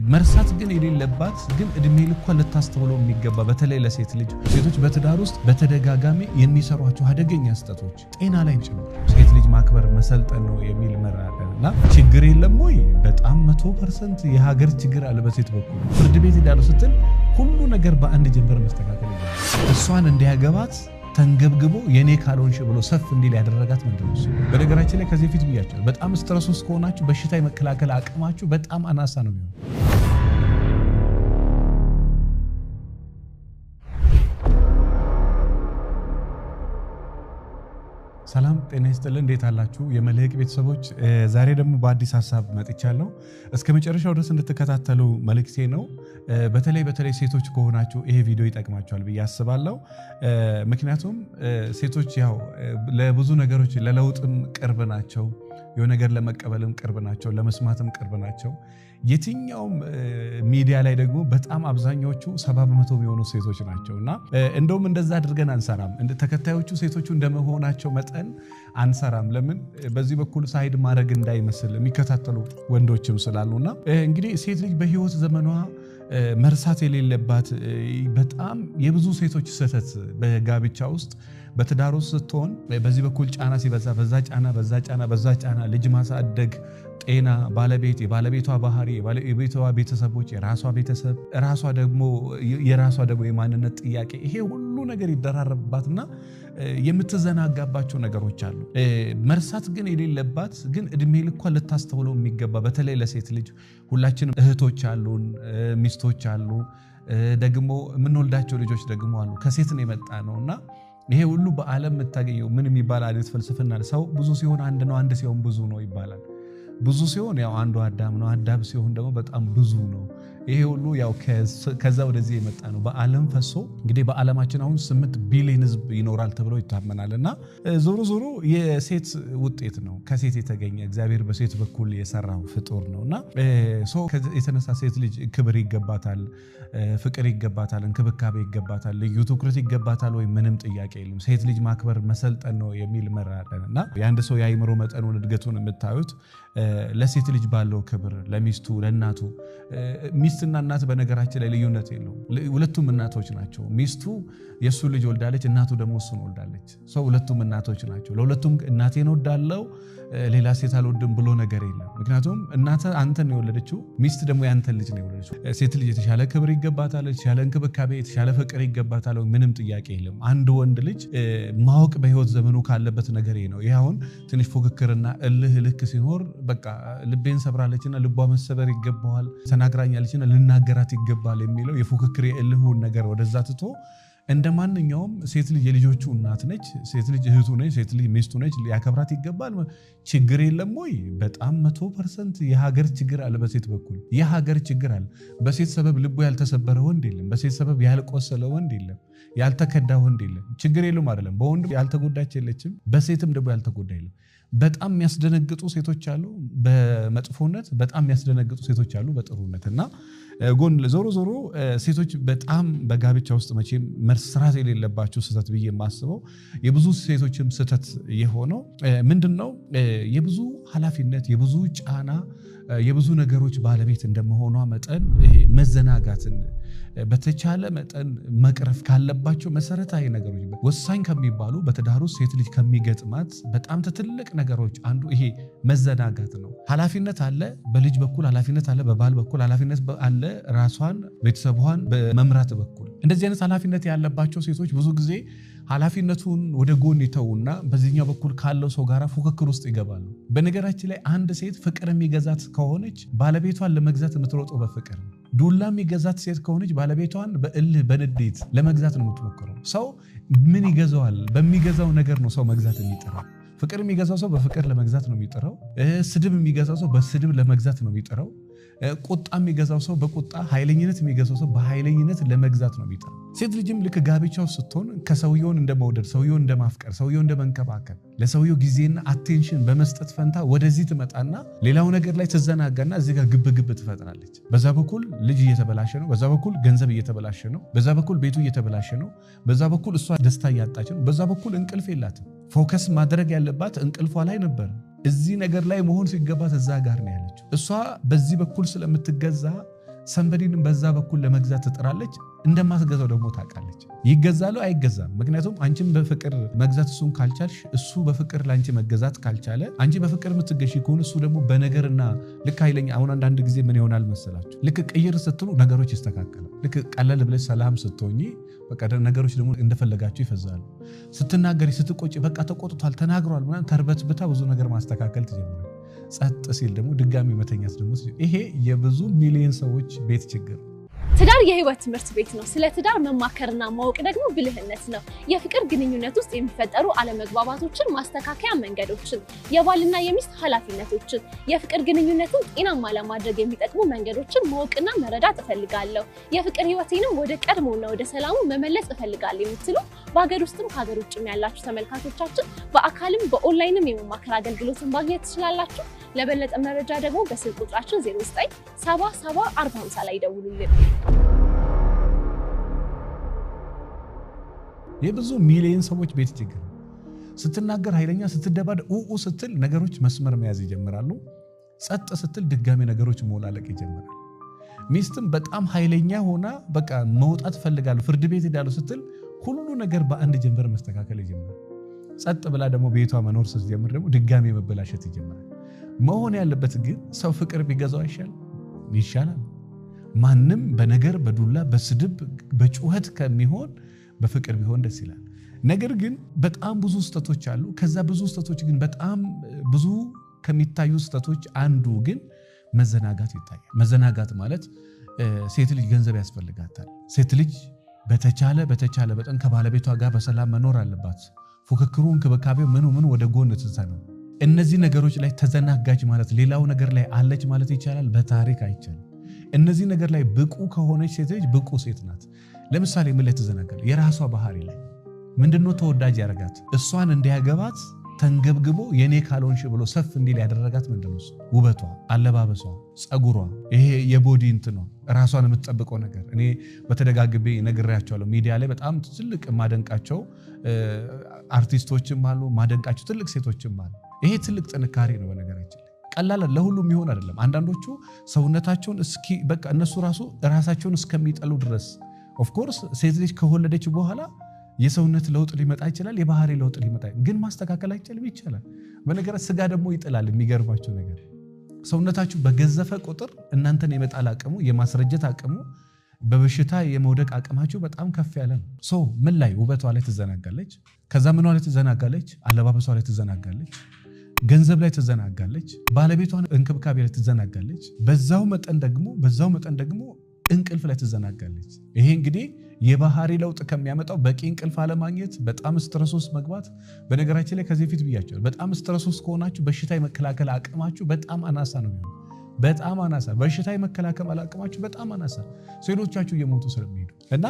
መርሳት ግን የሌለባት ግን እድሜ ልኳ ልታስተውለው የሚገባ በተለይ ለሴት ልጅ፣ ሴቶች በትዳር ውስጥ በተደጋጋሚ የሚሰሯቸው አደገኛ ስህተቶች ጤና ላይም ጭምር። ሴት ልጅ ማክበር መሰልጠን ነው የሚል መርህ አለን እና ችግር የለም ወይ? በጣም 100% የሀገር ችግር አለ በሴት በኩል። ፍርድ ቤት ሄዳለሁ ስትል ሁሉ ነገር በአንድ ጀንበር መስተካከል ይጀምራል። እሷን እንዲያገባት ተንገብግቦ የኔ ካልሆንሽ ብሎ ሰፍ እንዲል ያደረጋት ምንድን ነው? በነገራችን ላይ ከዚህ በፊት ብያቸዋለሁ። በጣም stress ውስጥ ከሆናችሁ በሽታ የመከላከል አቅማችሁ በጣም አናሳ ነው የሚሆነው። ሰላም ጤና ይስጥልን። እንዴት አላችሁ የመልህቅ ቤተሰቦች? ዛሬ ደግሞ በአዲስ ሀሳብ መጥቻለሁ። እስከ መጨረሻው ድረስ እንድትከታተሉ መልእክቴ ነው። በተለይ በተለይ ሴቶች ከሆናችሁ ይሄ ቪዲዮ ይጠቅማችኋል ብዬ አስባለሁ። ምክንያቱም ሴቶች ያው ለብዙ ነገሮች ለለውጥም ቅርብ ናቸው፣ የሆነ ነገር ለመቀበልም ቅርብ ናቸው፣ ለመስማትም ቅርብ ናቸው። የትኛውም ሚዲያ ላይ ደግሞ በጣም አብዛኛዎቹ 70% የሚሆኑ ሴቶች ናቸው እና እንደውም እንደዛ አድርገን አንሰራም። ተከታዮቹ ሴቶቹ እንደመሆናቸው መጠን አንሰራም። ለምን በዚህ በኩል side ማድረግ እንዳይመስል የሚከታተሉ ወንዶችም ስላሉና እንግዲህ ሴት ልጅ በህይወት ዘመኗ መርሳት የሌለባት በጣም የብዙ ሴቶች ስህተት በጋብቻ ውስጥ በትዳር ውስጥ ስትሆን በዚህ በኩል ጫና ሲበዛ በዛ ጫና በዛ ጫና በዛ ጫና ልጅ ማሳደግ፣ ጤና፣ ባለቤት፣ የባለቤቷ ባህሪ፣ የቤቷ ቤተሰቦች፣ የራሷ ቤተሰብ፣ ራሷ ደግሞ የራሷ ደግሞ የማንነት ጥያቄ፣ ይሄ ሁሉ ነገር ይደራረብባትና የምትዘናጋባቸው ነገሮች አሉ። መርሳት ግን የሌለባት ግን እድሜ ልኳ ልታስተውለው የሚገባ በተለይ ለሴት ልጅ፣ ሁላችንም እህቶች አሉን፣ ሚስቶች አሉ፣ ደግሞ የምንወልዳቸው ልጆች ደግሞ አሉ። ከሴት ነው የመጣ ነው እና ይሄ ሁሉ በዓለም የምታገኘው ምን የሚባል አይነት ፍልስፍና፣ ሰው ብዙ ሲሆን አንድ ነው፣ አንድ ሲሆን ብዙ ነው ይባላል። ብዙ ሲሆን ያው አንዱ አዳም ነው፣ አዳም ሲሆን ደግሞ በጣም ብዙ ነው። ይሄ ሁሉ ያው ከዛ ወደዚህ የመጣ ነው። በዓለም ፈሶ እንግዲህ በዓለማችን አሁን 8 ቢሊዮን ሕዝብ ይኖራል ተብሎ ይታመናል። እና ዞሮ ዞሮ የሴት ውጤት ነው፣ ከሴት የተገኘ እግዚአብሔር በሴት በኩል የሰራው ፍጡር ነው እና የተነሳ ሴት ልጅ ክብር ይገባታል፣ ፍቅር ይገባታል፣ እንክብካቤ ይገባታል፣ ልዩ ትኩረት ይገባታል ወይ? ምንም ጥያቄ የለም። ሴት ልጅ ማክበር መሰልጠን ነው የሚል መርህ አለን እና የአንድ ሰው የአእምሮ መጠኑን እድገቱን የምታዩት ለሴት ልጅ ባለው ክብር፣ ለሚስቱ፣ ለእናቱ። ሚስትና እናት በነገራችን ላይ ልዩነት የለውም። ሁለቱም እናቶች ናቸው። ሚስቱ የእሱ ልጅ ወልዳለች፣ እናቱ ደግሞ እሱን ወልዳለች። ሰው ሁለቱም እናቶች ናቸው። ለሁለቱም እናቴን ወዳለው ሌላ ሴት አልወድም ብሎ ነገር የለም። ምክንያቱም እናት አንተን ነው የወለደችው፣ ሚስት ደግሞ ያንተን ልጅ ነው የወለደችው። ሴት ልጅ የተሻለ ክብር ይገባታል፣ የተሻለ እንክብካቤ፣ የተሻለ ፍቅር ይገባታል። ምንም ጥያቄ የለም። አንድ ወንድ ልጅ ማወቅ በህይወት ዘመኑ ካለበት ነገር ነው። ይህ አሁን ትንሽ ፉክክርና እልህ ልክ ሲኖር በቃ ልቤን ሰብራለችና ልቧ መሰበር ይገባዋል፣ ተናግራኛለችና ልናገራት ይገባል የሚለው የፉክክር የእልሁን ነገር ወደዛ ትቶ እንደ ማንኛውም ሴት ልጅ የልጆቹ እናት ነች፣ ሴት ልጅ እህቱ ነች፣ ሴት ልጅ ሚስቱ ነች፣ ሊያከብራት ይገባል። ችግር የለም ወይ? በጣም 100% የሀገር ችግር አለ በሴት በኩል የሀገር ችግር አለ። በሴት ሰበብ ልቡ ያልተሰበረ ወንድ የለም። በሴት ሰበብ ያልቆሰለ ወንድ የለም። ያልተከዳ ወንድ የለም። ችግር የለም አይደለም። በወንድ ያልተጎዳች የለችም፣ በሴትም ደግሞ ያልተጎዳ የለም። በጣም የሚያስደነግጡ ሴቶች አሉ በመጥፎነት፣ በጣም የሚያስደነግጡ ሴቶች አሉ በጥሩነት። እና ጎን ዞሮ ዞሮ ሴቶች በጣም በጋብቻ ውስጥ መቼም መስራት የሌለባቸው ስህተት ብዬ የማስበው የብዙ ሴቶችም ስህተት የሆነው ምንድን ነው? የብዙ ኃላፊነት፣ የብዙ ጫና፣ የብዙ ነገሮች ባለቤት እንደመሆኗ መጠን ይሄ መዘናጋትን በተቻለ መጠን መቅረፍ ካለባቸው መሰረታዊ ነገሮች፣ ወሳኝ ከሚባሉ በትዳር ውስጥ ሴት ልጅ ከሚገጥማት በጣም ትልቅ ነገሮች አንዱ ይሄ መዘናጋት ነው። ኃላፊነት አለ፣ በልጅ በኩል ኃላፊነት አለ፣ በባል በኩል ኃላፊነት አለ፣ ራሷን ቤተሰቧን በመምራት በኩል። እንደዚህ አይነት ኃላፊነት ያለባቸው ሴቶች ብዙ ጊዜ ኃላፊነቱን ወደ ጎን ይተውና በዚህኛው በኩል ካለው ሰው ጋር ፉክክር ውስጥ ይገባሉ። በነገራችን ላይ አንድ ሴት ፍቅር የሚገዛት ከሆነች ባለቤቷን ለመግዛት የምትሮጠው በፍቅር ነው። ዱላ የሚገዛት ሴት ከሆነች ባለቤቷን በእልህ በንዴት ለመግዛት ነው የምትሞክረው። ሰው ምን ይገዛዋል? በሚገዛው ነገር ነው ሰው መግዛት የሚጥረው። ፍቅር የሚገዛው ሰው በፍቅር ለመግዛት ነው የሚጥረው። ስድብ የሚገዛው ሰው በስድብ ለመግዛት ነው የሚጥረው። ቁጣ የሚገዛው ሰው በቁጣ፣ ኃይለኝነት የሚገዛው ሰው በኃይለኝነት ለመግዛት ነው የሚጥረው። ሴት ልጅም ልክ ጋብቻው ስትሆን ከሰውየውን እንደመውደድ፣ ሰውየውን እንደማፍቀር፣ ሰውየውን እንደመንከባከብ፣ ለሰውየው ጊዜና attention በመስጠት ፈንታ ወደዚህ ትመጣና ሌላው ነገር ላይ ትዘናጋና እዚህ ጋር ግብ ግብ ትፈጥራለች። በዛ በኩል ልጅ እየተበላሸ ነው፣ በዛ በኩል ገንዘብ እየተበላሸ ነው፣ በዛ በኩል ቤቱ እየተበላሸ ነው፣ በዛ በኩል እሷ ደስታ እያጣች ነው፣ በዛ በኩል እንቅልፍ የላትም። focus ማድረግ ያለባት እንቅልፏ ላይ ነበር። እዚህ ነገር ላይ መሆን ሲገባት እዛ ጋር ነው ያለችው። እሷ በዚህ በኩል ስለምትገዛ Somebody ንም በዛ በኩል ለመግዛት ትጥራለች። እንደማትገዛው ደግሞ ታውቃለች። ይገዛሉ አይገዛም። ምክንያቱም አንቺም በፍቅር መግዛት እሱን ካልቻልሽ፣ እሱ በፍቅር ለአንቺ መገዛት ካልቻለ፣ አንቺ በፍቅር የምትገዢ ከሆነ እሱ ደግሞ በነገርና ልክ ኃይለኛ፣ አሁን አንዳንድ ጊዜ ምን ይሆናል መሰላችሁ? ልክ ቅይር ስትሉ ነገሮች ይስተካከላል። ልክ ቀለል ብለሽ ሰላም ስትሆኚ በቃ ነገሮች ደግሞ እንደፈለጋችሁ ይፈዛሉ። ስትናገሪ፣ ስትቆጪ፣ በቃ ተቆጥቷል፣ ተናግሯል ምናምን ተርበትብታ ብዙ ነገር ማስተካከል ትጀምራለች። ጸጥ ሲል ደግሞ ድጋሚ መተኛት ደግሞ፣ ይሄ የብዙ ሚሊዮን ሰዎች ቤት ችግር። ትዳር የህይወት ትምህርት ቤት ነው። ስለ ትዳር መማከርና ማወቅ ደግሞ ብልህነት ነው። የፍቅር ግንኙነት ውስጥ የሚፈጠሩ አለመግባባቶችን ማስተካከያ መንገዶችን፣ የባልና የሚስት ኃላፊነቶችን፣ የፍቅር ግንኙነትን ጤናማ ለማድረግ የሚጠቅሙ መንገዶችን ማወቅና መረዳት እፈልጋለሁ። የፍቅር ህይወቴንም ወደ ቀድሞና ወደ ሰላሙ መመለስ እፈልጋለሁ የምትሉ በሀገር ውስጥም ከሀገር ውጭም ያላችሁ ተመልካቾቻችን በአካልም በኦንላይንም የመማከር አገልግሎትን ማግኘት ትችላላችሁ። ለበለጠ መረጃ ደግሞ በስልክ ቁጥራችን 09 77 40 ላይ ደውሉልን። የብዙ ሚሊዮን ሰዎች ቤት ችግር፣ ስትናገር ኃይለኛ፣ ስትደባድ ኡኡ ስትል ነገሮች መስመር መያዝ ይጀምራሉ። ጸጥ ስትል ድጋሚ ነገሮች መውላለቅ ይጀምራል። ሚስትም በጣም ኃይለኛ ሆና በቃ መውጣት እፈልጋለሁ፣ ፍርድ ቤት ሄዳለሁ ስትል ሁሉ ነገር በአንድ ጀንበር መስተካከል ይጀምራል። ጸጥ ብላ ደግሞ ቤቷ መኖር ስትጀምር ደግሞ ድጋሚ መበላሸት ይጀምራል። መሆን ያለበት ግን ሰው ፍቅር ቢገዛው አይሻልም? ይሻላል። ማንም በነገር፣ በዱላ፣ በስድብ፣ በጩኸት ከሚሆን በፍቅር ቢሆን ደስ ይላል። ነገር ግን በጣም ብዙ ስህተቶች አሉ። ከዛ ብዙ ስህተቶች ግን በጣም ብዙ ከሚታዩ ስህተቶች አንዱ ግን መዘናጋት ይታያል። መዘናጋት ማለት ሴት ልጅ ገንዘብ ያስፈልጋታል። ሴት ልጅ በተቻለ መጠን ከባለቤቷ ጋር በሰላም መኖር አለባት። ፉክክሩ፣ እንክብካቤው፣ ምኑ ምኑ ወደ ጎን ትተ ነው። እነዚህ ነገሮች ላይ ተዘናጋች ማለት ሌላው ነገር ላይ አለች ማለት ይቻላል? በታሪክ አይቻልም። እነዚህ ነገር ላይ ብቁ ከሆነች ሴት ልጅ ብቁ ሴት ናት። ለምሳሌ ምን ላይ ትዘናጋለች? የራሷ ባህሪ ላይ። ምንድነው ተወዳጅ ያደረጋት? እሷን እንዲያገባት ተንገብግቦ የኔ ካልሆንሽ ብሎ ሰፍ እንዲል ያደረጋት ምንድነው? ውበቷ፣ አለባበሷ፣ ጸጉሯ፣ ይሄ የ body እንትኗ፣ ራሷን የምትጠብቀው ነገር። እኔ በተደጋግቤ ነግሬያቸዋለሁ። ሚዲያ ላይ በጣም ትልቅ የማደንቃቸው አርቲስቶችም አሉ፣ ማደንቃቸው ትልቅ ሴቶችም አሉ። ይሄ ትልቅ ጥንካሬ ነው። በነገራችን ላይ ቀላል ለሁሉም ይሆን አይደለም። አንዳንዶቹ ሰውነታቸውን እስኪ በቃ እነሱ ራሱ ራሳቸውን እስከሚጠሉ ድረስ፣ of course ሴት ልጅ ከወለደች በኋላ የሰውነት ለውጥ ሊመጣ ይችላል፣ የባህሪ ለውጥ ሊመጣ፣ ግን ማስተካከል አይቻልም? ይቻላል። በነገር ስጋ ደግሞ ይጥላል። የሚገርማቸው ነገር ሰውነታችሁ በገዘፈ ቁጥር እናንተን የመጣል አቅሙ፣ የማስረጀት አቅሙ፣ በበሽታ የመውደቅ አቅማችሁ በጣም ከፍ ያለ ነው። So ምን ላይ? ውበቷ ላይ ትዘናጋለች። ከዛ ምኗ ላይ ትዘናጋለች? አለባበሷ ላይ ትዘናጋለች። ገንዘብ ላይ ትዘናጋለች። ባለቤቷን እንክብካቤ ላይ ትዘናጋለች። በዛው መጠን ደግሞ እንቅልፍ ላይ ትዘናጋለች። ይሄ እንግዲህ የባህሪ ለውጥ ከሚያመጣው በቂ እንቅልፍ አለማግኘት፣ በጣም stress ውስጥ መግባት። በነገራችን ላይ ከዚህ በፊት ብያቸዋለሁ። በጣም stress ውስጥ ከሆናችሁ በሽታ የመከላከል አቅማችሁ በጣም አናሳ ነው የሚሆነው። በጣም አናሳ፣ በሽታ የመከላከል አቅማችሁ በጣም አናሳ፣ ሴሎቻችሁ እየሞቱ ስለሚሄዱ። እና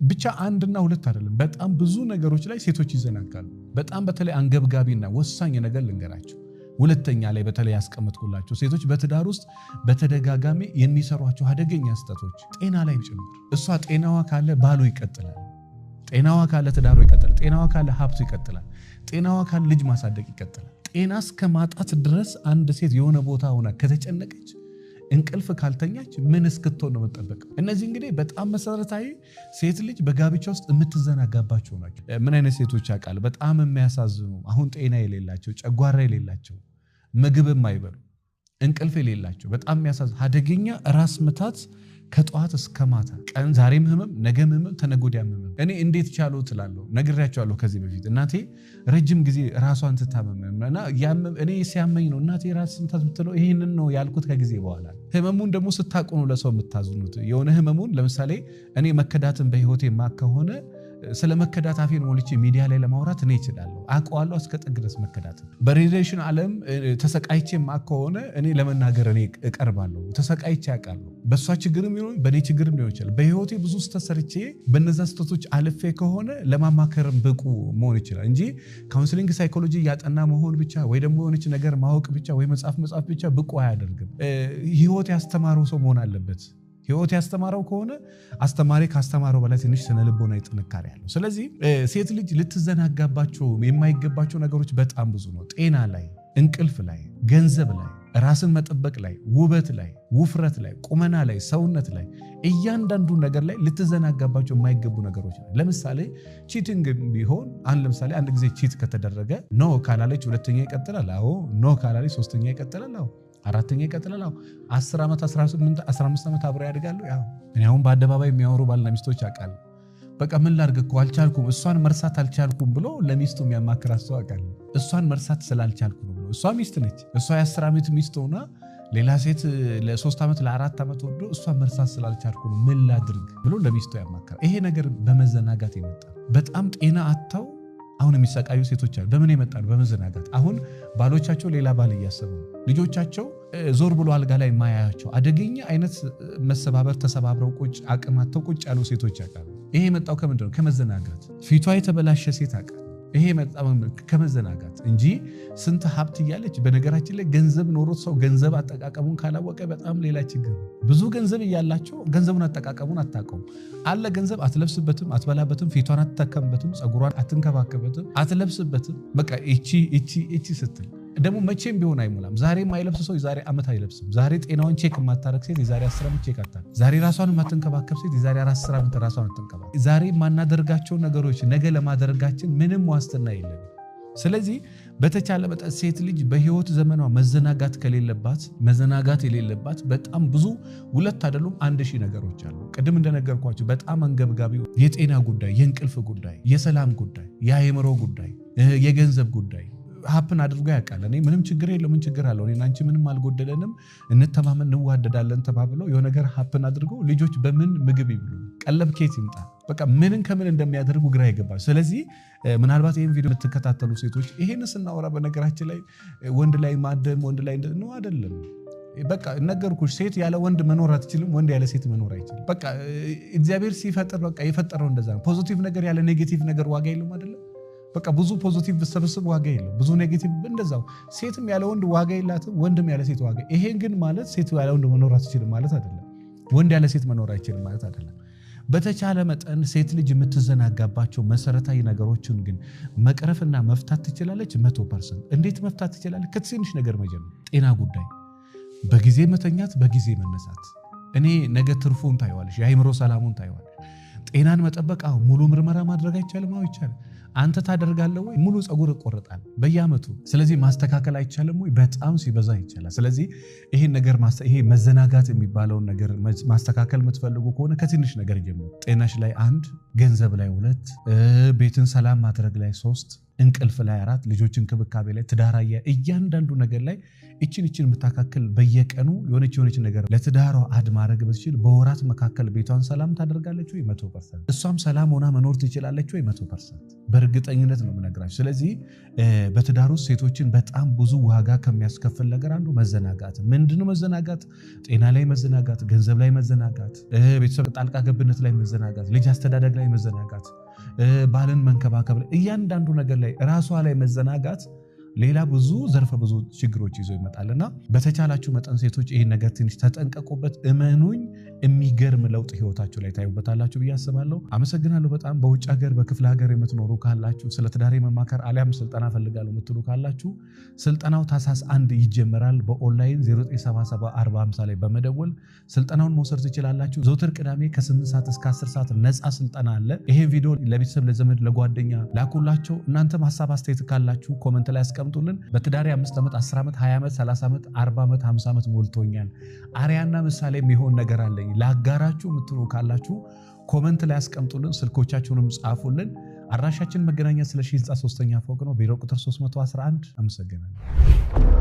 ብቻ አንድና ሁለት አይደለም፣ በጣም ብዙ ነገሮች ላይ ሴቶች ይዘናጋሉ። በጣም በተለይ አንገብጋቢና ወሳኝ ነገር ልንገራችሁ። ሁለተኛ ላይ በተለይ ያስቀመጥኩላቸው ሴቶች በትዳር ውስጥ በተደጋጋሚ የሚሰሯቸው አደገኛ ስህተቶች ጤና ላይ ጭምር። እሷ ጤናዋ ካለ ባሉ ይቀጥላል። ጤናዋ ካለ ትዳሩ ይቀጥላል። ጤናዋ ካለ ሀብቱ ይቀጥላል። ጤናዋ ካለ ልጅ ማሳደግ ይቀጥላል። ጤና እስከ ማጣት ድረስ አንድ ሴት የሆነ ቦታ ሆና ከተጨነቀች፣ እንቅልፍ ካልተኛች ምን እስክትሆን ነው የምትጠበቀው? እነዚህ እንግዲህ በጣም መሰረታዊ ሴት ልጅ በጋብቻ ውስጥ የምትዘናጋባቸው ናቸው። ምን አይነት ሴቶች ያውቃል? በጣም የሚያሳዝኑ፣ አሁን ጤና የሌላቸው፣ ጨጓራ የሌላቸው፣ ምግብ የማይበሉ፣ እንቅልፍ የሌላቸው፣ በጣም የሚያሳዝን አደገኛ ራስ ምታት ከጠዋት እስከ ማታ፣ ቀን ዛሬም ህመም፣ ነገም ህመም፣ ተነገወዲያም ህመም። እኔ እንዴት ቻሉ ትላለሁ። ነግሬያቸዋለሁ ከዚህ በፊት። እናቴ ረጅም ጊዜ ራሷን ትታመም እና እኔ ሲያመኝ ነው እናቴ ራስ ምታት የምትለው፣ ይህንን ነው ያልኩት ከጊዜ በኋላ። ህመሙን ደግሞ ስታውቁ ነው ለሰው የምታዝኑት። የሆነ ህመሙን፣ ለምሳሌ እኔ መከዳትን በህይወቴ ማ ከሆነ ስለ መከዳት አፌን ሞልቼ ሚዲያ ላይ ለማውራት እኔ እችላለሁ። አውቀዋለሁ እስከ ጥግ ድረስ መከዳት። በ relation ዓለም ተሰቃይቼ ማ ከሆነ እኔ ለመናገር እኔ እቀርባለሁ። ተሰቃይቼ አውቃለሁ። በእሷ ችግርም ሊሆን በእኔ ችግርም ሊሆን ይችላል። በህይወቴ ብዙ ስህተት ሰርቼ በነዛ ስህተቶች አልፌ ከሆነ ለማማከርም ብቁ መሆን ይችላል እንጂ counseling psychology እያጠና መሆን ብቻ ወይ ደግሞ የሆነች ነገር ማወቅ ብቻ ወይ መጽሐፍ መጻፍ ብቻ ብቁ አያደርግም። ህይወት ያስተማረው ሰው መሆን አለበት። ህይወት ያስተማረው ከሆነ አስተማሪ ካስተማረው በላይ ትንሽ ስነ ልቦናዊ ጥንካሬ አለው። ስለዚህ ሴት ልጅ ልትዘናጋባቸው የማይገባቸው ነገሮች በጣም ብዙ ነው። ጤና ላይ፣ እንቅልፍ ላይ፣ ገንዘብ ላይ፣ ራስን መጠበቅ ላይ፣ ውበት ላይ፣ ውፍረት ላይ፣ ቁመና ላይ፣ ሰውነት ላይ፣ እያንዳንዱ ነገር ላይ ልትዘናጋባቸው የማይገቡ ነገሮች ነው። ለምሳሌ cheating ቢሆን ለምሳሌ አንድ ጊዜ cheat ከተደረገ no ካላለች ሁለተኛ ይቀጥላል። አዎ። No ካላለች ሶስተኛ ይቀጥላል። አዎ። አራተኛ ይቀጥላል። አዎ። 10 ዓመት፣ 18፣ 15 ዓመት አብረው ያድጋሉ። ያው እኔ አሁን በአደባባይ የሚያወሩ ባልና ሚስቶች አውቃለሁ። በቃ ምን ላድርግ እኮ አልቻልኩም፣ እሷን መርሳት አልቻልኩም ብሎ ለሚስቱ የሚያማክራት ሰው አውቃለሁ። እሷን መርሳት ስላልቻልኩ ነው ብሎ። እሷ ሚስት ነች። እሷ የ10 ዓመት ሚስት ሆና ሌላ ሴት ለ3 ዓመት፣ ለ4 ዓመት ወዶ እሷን መርሳት ስላልቻልኩ ነው፣ ምን ላድርግ ብሎ ለሚስቱ ያማክራል። ይሄ ነገር በመዘናጋት የመጣ፣ በጣም ጤና አጥተው አሁን የሚሰቃዩ ሴቶች አሉ። በምን የመጣ ነው? በመዘናጋት። አሁን ባሎቻቸው ሌላ ባል እያሰቡ ነው። ልጆቻቸው ዞር ብሎ አልጋ ላይ የማያያቸው፣ አደገኛ አይነት መሰባበር ተሰባብረው ቁጭ፣ አቅም አጥተው ቁጭ ያሉ ሴቶች ያውቃሉ። ይሄ የመጣው ከምንድን ነው? ከመዘናጋት። ፊቷ የተበላሸ ሴት አውቃለሁ። ይሄ የመጣው ከመዘናጋት እንጂ ስንት ሀብት እያለች። በነገራችን ላይ ገንዘብ ኖሮት ሰው ገንዘብ አጠቃቀሙን ካላወቀ በጣም ሌላ ችግር ነው። ብዙ ገንዘብ እያላቸው ገንዘቡን አጠቃቀሙን አታውቀውም። አለ ገንዘብ፣ አትለብስበትም፣ አትበላበትም፣ ፊቷን አትጠቀምበትም፣ ፀጉሯን አትንከባከበትም፣ አትለብስበትም። በቃ እቺ እቺ እቺ ስትል ደግሞ መቼም ቢሆን አይሞላም። ዛሬ የማይለብስ ሰው የዛሬ ዓመት አይለብስም። ዛሬ ጤናዋን check የማታረግ ሴት የዛሬ 10 ዓመት check አታረግ። ዛሬ ራሷን የማትንከባከብ ሴት የዛሬ 10 ዓመት ራሷን አትንከባከብ። ዛሬ የማናደርጋቸው ነገሮች ነገ ለማድረጋችን ምንም ዋስትና የለንም። ስለዚህ በተቻለ መጠን ሴት ልጅ በህይወት ዘመኗ መዘናጋት ከሌለባት፣ መዘናጋት የሌለባት በጣም ብዙ፣ ሁለት አይደሉም 1000 ነገሮች አሉ። ቅድም እንደነገርኳችሁ በጣም አንገብጋቢው የጤና ጉዳይ፣ የእንቅልፍ ጉዳይ፣ የሰላም ጉዳይ፣ የአእምሮ ጉዳይ፣ የገንዘብ ጉዳይ happen አድርጎ ያውቃል። እኔ ምንም ችግር የለው፣ ምን ችግር አለው? እኔና አንቺ ምንም አልጎደለንም፣ እንተማመን፣ እንዋደዳለን ተባብለው የሆነ ነገር happen አድርጎ ልጆች በምን ምግብ ይብሉ? ቀለብ ኬት ይምጣ? በቃ ምንን ከምን እንደሚያደርጉ ግራ ይገባል። ስለዚህ ምናልባት ይህን ቪዲዮ የምትከታተሉ ሴቶች፣ ይሄን ስናወራ በነገራችን ላይ ወንድ ላይ ማደም፣ ወንድ ላይ ነው አይደለም። በቃ ነገርኩሽ፣ ሴት ያለ ወንድ መኖር አትችልም። ወንድ ያለ ሴት መኖር አይችልም። በቃ እግዚአብሔር ሲፈጥር በቃ የፈጠረው እንደዛ ነው። Positive ነገር ያለ negative ነገር ዋጋ የለውም አይደለም። በቃ ብዙ positive ብሰብስብ ዋጋ የለው፣ ብዙ negative እንደዛው። ሴትም ያለ ወንድ ዋጋ የላትም፣ ወንድም ያለ ሴት ዋጋ። ይሄን ግን ማለት ሴት ያለ ወንድ መኖር አትችልም ማለት አይደለም። ወንድ ያለ ሴት መኖር አይችልም ማለት አይደለም። በተቻለ መጠን ሴት ልጅ የምትዘናጋባቸው መሰረታዊ ነገሮችን ግን መቅረፍና መፍታት ትችላለች። 100%። እንዴት መፍታት ትችላለች? ከትንሽ ነገር መጀመር። ጤና ጉዳይ፣ በጊዜ መተኛት፣ በጊዜ መነሳት። እኔ ነገ ትርፉን ታይዋለሽ፣ የአእምሮ ሰላሙን ታይዋለሽ። ጤናን መጠበቅ፣ አዎ፣ ሙሉ ምርመራ ማድረግ አይቻልም? አዎ ይቻላል። አንተ ታደርጋለህ ወይ? ሙሉ ፀጉር እቆረጣለሁ በየዓመቱ። ስለዚህ ማስተካከል አይቻልም ወይ? በጣም ሲበዛ ይቻላል። ስለዚህ ይሄን ነገር፣ ይሄ መዘናጋት የሚባለውን ነገር ማስተካከል የምትፈልጉ ከሆነ ከትንሽ ነገር ጀምሩ። ጤናሽ ላይ አንድ፣ ገንዘብ ላይ ሁለት፣ ቤትን ሰላም ማድረግ ላይ ሶስት፣ እንቅልፍ ላይ አራት፣ ልጆች እንክብካቤ ላይ፣ ትዳር እያንዳንዱ ነገር ላይ እችን እችን የምታካክል በየቀኑ የሆነች የሆነች ነገር ለትዳሯ add ማድረግ ብትችል በወራት መካከል ቤቷን ሰላም ታደርጋለች ወይ? 100%። እሷም ሰላም ሆና መኖር ትችላለች ወይ? 100%። በእርግጠኝነት ነው የምነግራችሁ። ስለዚህ በትዳር ውስጥ ሴቶችን በጣም ብዙ ዋጋ ከሚያስከፍል ነገር አንዱ መዘናጋት። ምንድነው መዘናጋት? ጤና ላይ መዘናጋት፣ ገንዘብ ላይ መዘናጋት፣ ቤተሰብ ጣልቃ ገብነት ላይ መዘናጋት፣ ልጅ አስተዳደግ ላይ መዘናጋት፣ ባልን መንከባከብ ላይ፣ እያንዳንዱ ነገር ላይ፣ ራሷ ላይ መዘናጋት ሌላ ብዙ ዘርፈ ብዙ ችግሮች ይዞ ይመጣልና በተቻላችሁ መጠን ሴቶች ይህን ነገር ትንሽ ተጠንቀቁበት። እመኑኝ የሚገርም ለውጥ ህይወታችሁ ላይ ታዩበታላችሁ ብዬ አስባለሁ። አመሰግናለሁ በጣም። በውጭ ሀገር፣ በክፍለ ሀገር የምትኖሩ ካላችሁ፣ ስለ ትዳሬ መማከር አሊያም ስልጠና ፈልጋለሁ የምትሉ ካላችሁ ስልጠናው ታህሳስ 1 ይጀመራል። በኦንላይን 0977 ላይ በመደወል ስልጠናውን መውሰድ ትችላላችሁ። ዘውትር ቅዳሜ ከ8 ሰዓት እስከ 10 ሰዓት ነፃ ስልጠና አለ። ይሄን ቪዲዮ ለቤተሰብ፣ ለዘመድ፣ ለጓደኛ ላኩላቸው። እናንተም ሀሳብ አስተያየት ካላችሁ comment ላይ አስቀምጡልን። በትዳሬ 5 ዓመት፣ 10 ዓመት፣ 20 ዓመት፣ 30 ዓመት፣ 40 ዓመት፣ 50 ዓመት ሞልቶኛል። አርአያና ምሳሌ የሚሆን ነገር አለኝ ላጋራችሁ የምትሉ ካላችሁ comment ላይ አስቀምጡልን። ስልኮቻችሁንም ጻፉልን። አድራሻችን መገናኛ ስለሺ ህንፃ ሶስተኛ ፎቅ ነው። ቢሮ ቁጥር 311። አመሰግናለሁ።